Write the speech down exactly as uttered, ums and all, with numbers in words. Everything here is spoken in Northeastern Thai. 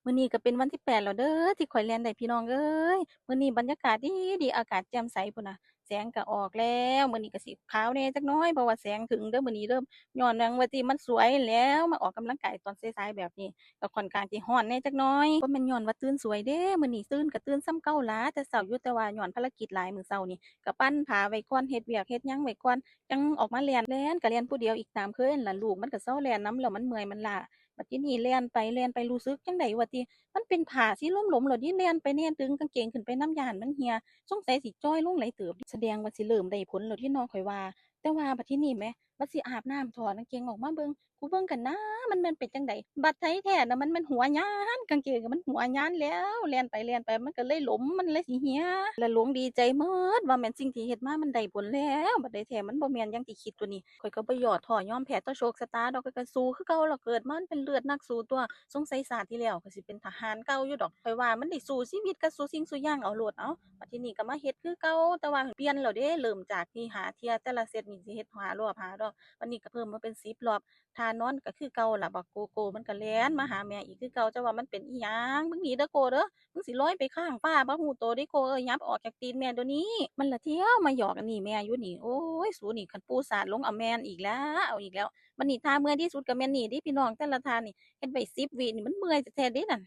มื้อนี้ก็เป็นวันที่แปดแล้วเด้อ ที่ข้อยแล่นได้พี่น้องเอ้ย มื้อนี้บรรยากาศดีดี อากาศแจ่มใสพู้นน่ะ แสงก็ออกแล้ว มื้อนี้ก็สิขาวแหน่จักหน่อย เพราะว่าแสงถึงเด้อมื้อนี้เด้อ ย้อนหยังว่าติ มันสวยแหล้ว มาออกกำลังกายตอนสายๆแบบนี้ ก็ค่อนข้างสิร้อนแหน่จักหน่อย บ่แม่นย้อนว่าตื่นสวยเด้ มื้อนี้ตื่นก็ตื่นส่ำเก่าหล้าแต่เช้าอยู่ แต่ว่าย้อนภารกิจหลายมื้อเช้านี่ ก็ปั่นผ้าไว้ก่อน เฮ็ดเวียกเฮ็ดหยังไว้ก่อน จั่งออกมาแล่น แล่นก็แล่นผู้เดียวอีกตามเคยนั่นล่ะ ลูกมันก็เซาแล่นนำแล้ว มันเมื่อยมันล้า บัดทีนี้แล่นไปแล่นไปรู้สึกจั่งใดว่าติ มันเป็นผ้าสีหลมๆแล้วเด้ แล่นไปแล่นดึงกางเกงขึ้นไปนำ ย้านมันเหี่ย สงสัยสิจ่อยลงหลายเติบ แสดงว่าสิเริ่มได้ผลแล้วเด้เนาะข้อยว่า แต่ว่าบัดทีนี้แหม บัดสิอาบน้ำถอดกางเกงออกมาเบิ่ง กูเบิ่งกันนะ มันแม่นเป็นจั่งใด บัดไท้แท้นะ มันแม่นหัวย้าน กางเกงมันหัวย้านแล้ว แล่นไปแล่นไปมันก็เลยหลม มันเลยสิเหี่ย ละหลงดีใจหมด ว่าแม่นสิ่งที่เฮ็ดมามันได้ผลแล้ว บัดใดแท้มันบ่แม่นอย่างที่คิดตั๊วนี้ ข้อยก็บ่ย่อท้อยอมแพ้ต่อโชคชะตาดอก ข้อยก็สู้คือเก่าล่ะ เกิดมามันเป็นเลือดนักสู้ตั๊ว สงสัยชาติที่แล้วข้อยสิเป็นทหารเก่าอยู่ดอก ข้อยว่ามันได้สู้ชีวิตกับสู้สิ่งสู้อย่างเอาโลด เอ้า บัดทีนี้ก็มาเฮ็ดคือเก่า แต่ว่าเปลี่ยนแล้วเด้ เริ่มจากนี่ห้าเทื่อ แต่ละเซตนี่สิเฮ็ดห้ารอบ ห้ารอบ บัดนี้ก็เพิ่มมาเป็นสิบรอบ ท่านอนก็คือเก่าล่ะ บักโกโก้มันก็แล่นมาหาแม่อีกคือเก่า เจ้าว่ามันเป็นอิหยัง มึงหนีเด้อโก้เด้อ มึงสิลอยไปข้างฟ้า บ่ฮู้โตเด้โก้เอ้ย หยับออกจากตีนแม่เดี๋ยวนี้ มันละเที่ยวมาหยอกอันนี้แม่อยู่นี่ โอ้ย สูนี่ คันปู่สาดลงเอาแม่นอีกแล้ว เอาอีกแล้ว บัดนี้ท่าเมื่อยที่สุดก็แม่นนี่เด้พี่น้อง แต่ละท่านี่ เฮ็ดไว้สิบวินี่มันเมื่อยแท้ๆเด้นั่น